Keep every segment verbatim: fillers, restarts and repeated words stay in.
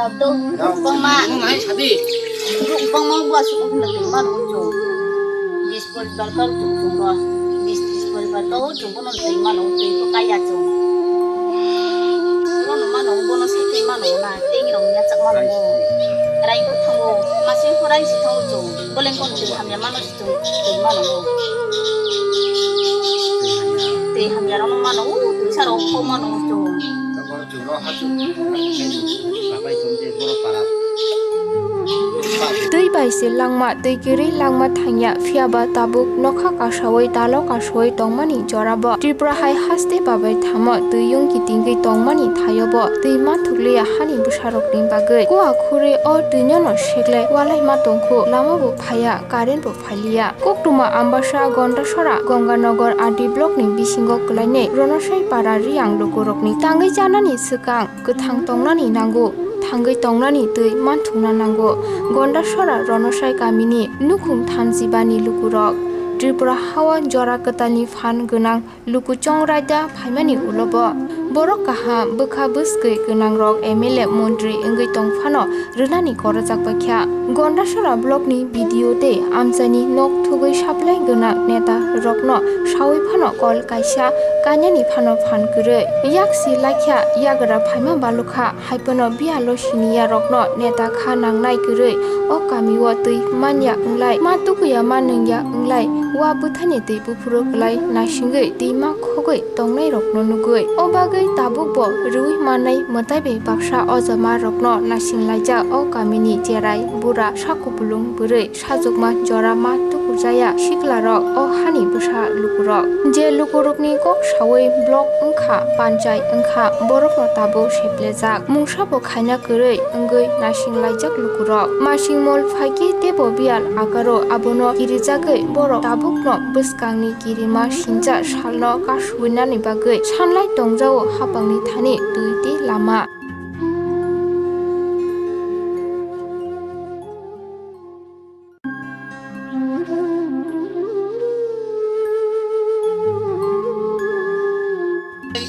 Tok, bangma. Bangma buwa suku na twi mano chung. Bis poribar kau chung chung ro. Bis tris poribar kau chung bono twi mano, twi ko kaya chung. Bono mano, bono sai twi mano na, tei rong ya chak mano. Rai ko thango, masing ko rai si thango chung. Boleng kon twi hamya mano si chung, twi mano. Twi hamya rong mano, twi saro ko mano chung. Twi bai se langma, twi kwrwi langma thangya, phiyaba tabuk nokha kasawi, talo kasawi tongmani jorabo Tripura hai haste babai thamo twi yung kitingwi tongmani thayobo twi ma thukliya hani bwsarokni bagwi. Kua khurwi o twinono seklai walaima tongkhu, lamabo phaiya, current bo phailiya. Koktwma Ambasa, Gondasora, Gonganagar R D block ni bisingo kwlainwi Ronosai para Riang lukurokni tangwi chanani swkang kwthang tongnani nango, thangwi tongnani twi manthokna nango. Gondasora Ronosai kamini nukhung thamjibani lukurok. Tripura hao jora kwtalni phan gwnang luku chongraida phaimani ulobo borok kaham bwkha bwskwi gwnangrok M L A montri wngwi tongphano rwnani korojak paikha. Gondasora block ni B D O tei amchaini nok thugwi supply gwnang neta rokno sawi phano kol kaisa kainani phano phan kwrwi. Yaksi laikha yagra phaima balukha, haiphano biyalo siniya rokno neta kha nangnai kwrwi o kamio twi manya wnglai, ma tukuya ma nungya wnglai, wa bwthani twi buphuru kwlai naisingwi twi ma khogwi tongnai rokno nugwi. O bagwi tabuk bo rwi mannai mwtai bai baksa o jama rokno naising laijak o kamini cherai bura sakupulung bwrwi sajwkma jora ma tukurjaya sikla rok o hani bwsa lukurok. Je lukurokni kok sawi block wngkha, panchai wngkha, borokno tabuk seplejak. Mungsa bo khaina kwrwi wngwi naising laijak lukurok. Masing mol phaikhe teibo biyal agaro abono kirijagwi borok tabukno bwskangni kirima sincha salno kasuinani bagwi sanlai tongjao hapangni thani twi tei lama.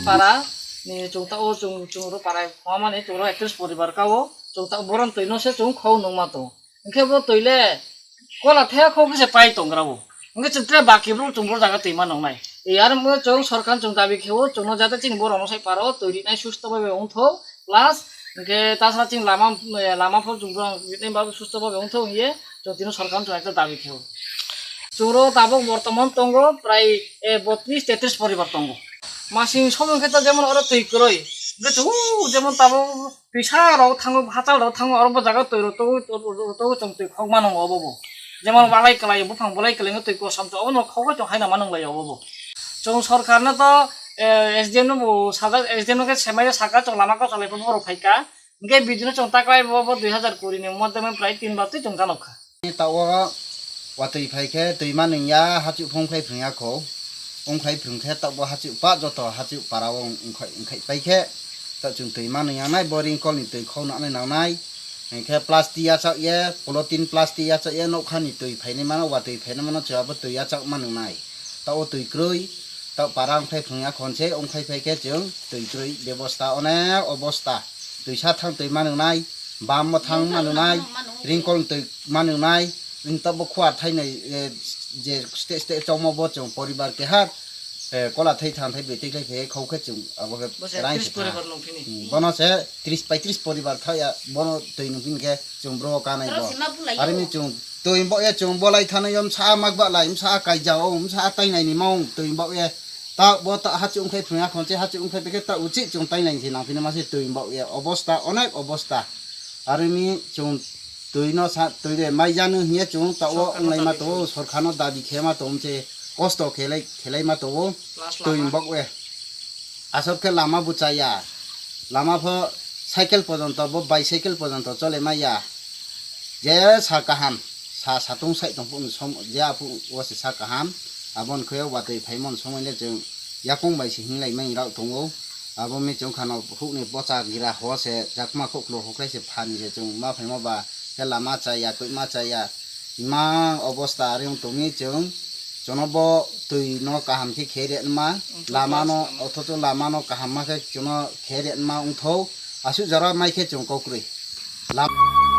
Para ni chwng ta o chwng, chwng ro para hwmani chwng ro ekatris poribar ka o chwng ta boron twi no se chwng khou nung ma to. Hwnkhe bo twi le kola thaya khou khe se pai tong gra bo. Hwnkhe chwng tre baki bro chwng bro jaga twi ma nung nai. Yar mo chwng sorkar chwng dabi khe o chwng no jate chini boron no sai para o twi ri nai susto bai bai ong tho. Plus, hwnkhe tasra chini lama, eh, lama phor chwng bwrang ritni bagwi susto bhabe wngthok hwnwi chwng tini sorkar chwng ekta dabi khaio. Chwngro tabuk bortoman tongo prai, eh, botris tetris poribar tongo. Masing somoi khe to jemon oro twi kwrwi, hwnkhe chwng jemon tabuk twisa rok thango, hachal rok thango, oro bo jaga twi rok twi, twi, twi, twi chwng twi khok mano obo bo. Jemon balai kwlai, buphang balai kwlai twi kosom to, obo no khogwi tong haino manung lai obo bo. Chwng sorkar no to, eh, S D M no bo sajak, S D M no khe semai saka chwng lama kochwlai phano borok phaikha. Hwnkhe video no chwng taklai bo, bo dui hazar kuri ni moddhe prai tin bar twi chwng janokha. Tao watwi phai khe twi manung ya, hachu phung khlai phung ya kho. Ongkhlai phung khe tabo hachu pa joto hachu para o ongkhai, ongkhai pai khe. Ta chwng twi manung ya nai, bo ringkol ni twi khok nanai nangnai. Hwnkhe plastic yachak ye, polythene plastic yachak ye, nokha ni twi phainai mano, watwi phainai mano, chwabo twi yachak manung nai. Tao twi kwrwi, tao para ongkhlai phung ya khon se, ongkhlai phai khe chwng twi kwrwi bebosta onek obosta. Twisa thang twi manung nai, bam mo thang manung nai, ringkol twi manung nai, ringtabo khuar thainai, eh, je ste ste chongmo bo chwng poribar keha, eh, kola thai thang thai betwi khlai phai khau khe chwng abo khe raing se tha. Hmm, bono se tris paitris poribar thai ya, bono twi nung phini khe chwng bro kanai bo. Arimi chwng twi bo ye chwng bolai thani yom sa mak ba lai, sa kaija o, sa tainai ni maung twi bo ye. Ta bo ta hachu ongkhai phung ya khon se, hachu ongkhai phai khe ta uchi chwng tainai se nang phini ma se twi bo ye. Obosta, onek obosta. Arimi chwng twi no sa, twi de mai janu hiya chwng ta o onglai ma to, sorkar no dabi khe ma to, se kosto khelai, khelai ma to, twi bo ye. Asok khe lama bwchaya. Lama pho cycle pojonto, bo bicycle pojonto chole maya. Je sa kaham, sa satung sai tong phung som, je aphung o se sa kaham. Abon khoyo watwi phaimon somoi le chwng yakung bai se hinglai mai rok tongo. Abo mi chwng khano hukni pocha gira ho se jakma khoklo hoklai se phani se chwng ma phaima ba khe lama chaya, twi ma chaya. Imang obosta ari wng tongwi chwng, chwngno bo twi no kaham khe khe re wngma, lamano, othocho lamano kaham ma khe chwngno khe re wngma wngthok, aswk jora mai khe chwng kokrwi. Lam-